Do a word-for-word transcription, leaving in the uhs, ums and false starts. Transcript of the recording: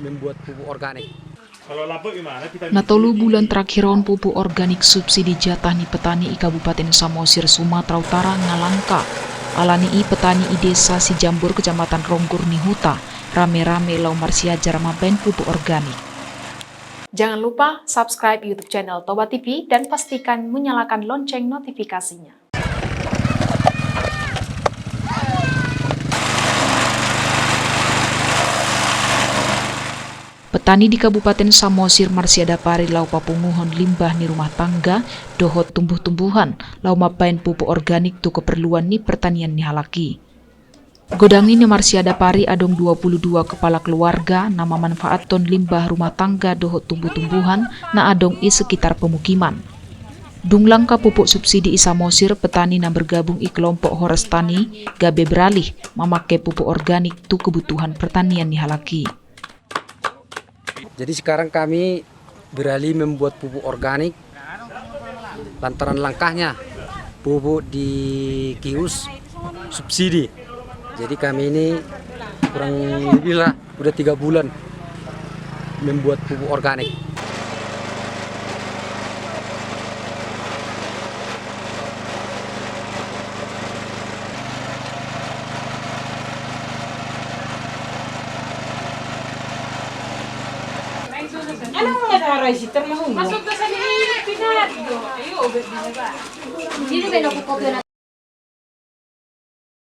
membuat pupuk organik. Na tolu bulan terakhir on, pupuk organik subsidi jatah ni petani i Kabupaten Samosir, Sumatera Utara nga langka. Alani i petani i Desa Sijambur, Kecamatan Ronggur ni Huta, rame-rame laho marsiajar mambaen pupuk organik. Jangan lupa subscribe YouTube channel Toba T V dan pastikan menyalakan lonceng notifikasinya. Petani di Kabupaten Samosir marsiadapari laho papunguhon limbah ni rumah tangga dohot tumbuh-tumbuhan laho mambaen pupuk organik tu keperluan ni pertanian ni halak i. Godang ni na marsiadapari adong dua puluh dua kepala keluarga na mamanfaathon limbah rumah tangga dohot tumbuh-tumbuhan na adong i sekitar pemukiman. Dung langka pupuk subsidi i Samosir, petani na bergabung i kelompok Horas Tani gabe beralih mamake pupuk organik tu kebutuhan pertanian ni halak i. Jadi sekarang kami beralih membuat pupuk organik lantaran langkanya pupuk di kios subsidi. Jadi kami ini kurang lebih lah udah tiga bulan membuat pupuk organik.